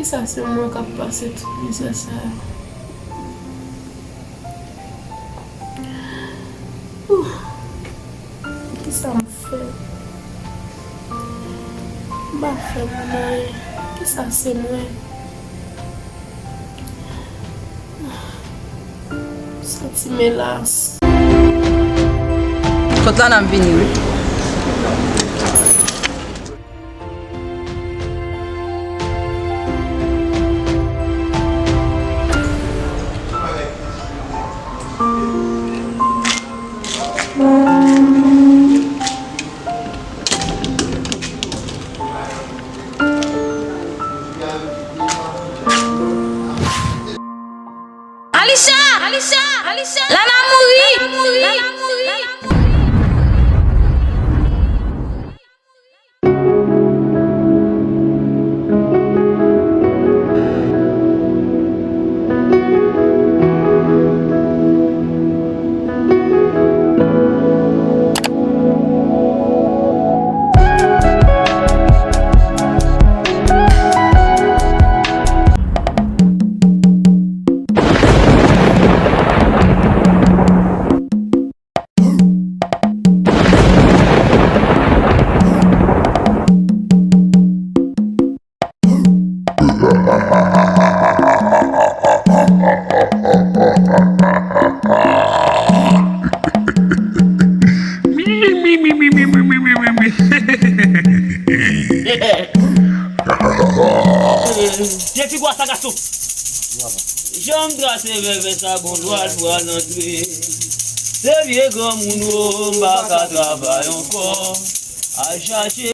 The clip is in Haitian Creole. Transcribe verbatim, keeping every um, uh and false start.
Sa se mwen k ap pase tout mizè sa yo. Ouh. Kisa m fè? M pa fè moun anyen. Kisa se mwen? Santi m elas. Kot la n ap vini wi. Alisha! Alisha! Alisha! Lana mouri! Lana mouri! Pye figwa sa gason. Janm trase vèvè sa gon dwal pral antre. Se vye granmoun wo, m pa ka travay ankò. Al chache